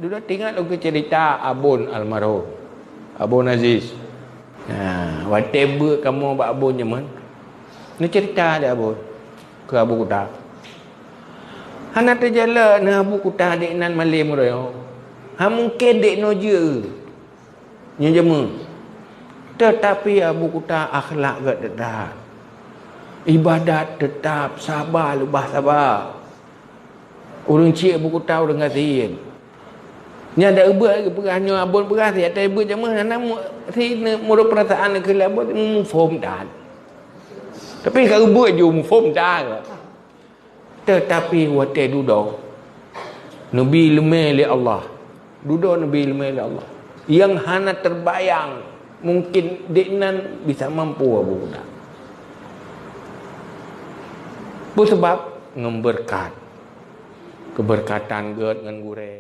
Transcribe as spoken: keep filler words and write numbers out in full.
Dudoe teuingat lôn keu ceurita Abon almarhum, Abon Aziz. Nah, watée beuet kamoe bak Abon nyan, neuceurita lé Abon keu Abu Kuta. Hana teujalak na Abu Kuta dek nan malém uroe nyoe. Ha mungken dek noe jeuet nyoe jameun. Teutapi Abu Kuta akhlak gét teutap. Ibadat teutap, saba leubeh saba. Ureuëng cit Abu Kuta ureuëng gasien. Nyan dak ubeuet peugah nyoe Abon peugah siat tai beuet jameun hana mu-, si ne-, meureuet peurasaan keu lé Abon muphom that. Tapi ka ubeuet ju muphom that. Teutapi watée dudoe neubi leumé lé Allah. Dudoe neubi leumé lé Allah. Nyang hana teubayang mungken dek nan bisa mampu Abu Kuta. Peue sabab? Ngon beureukat. Keubeureukat gét ngon gurée.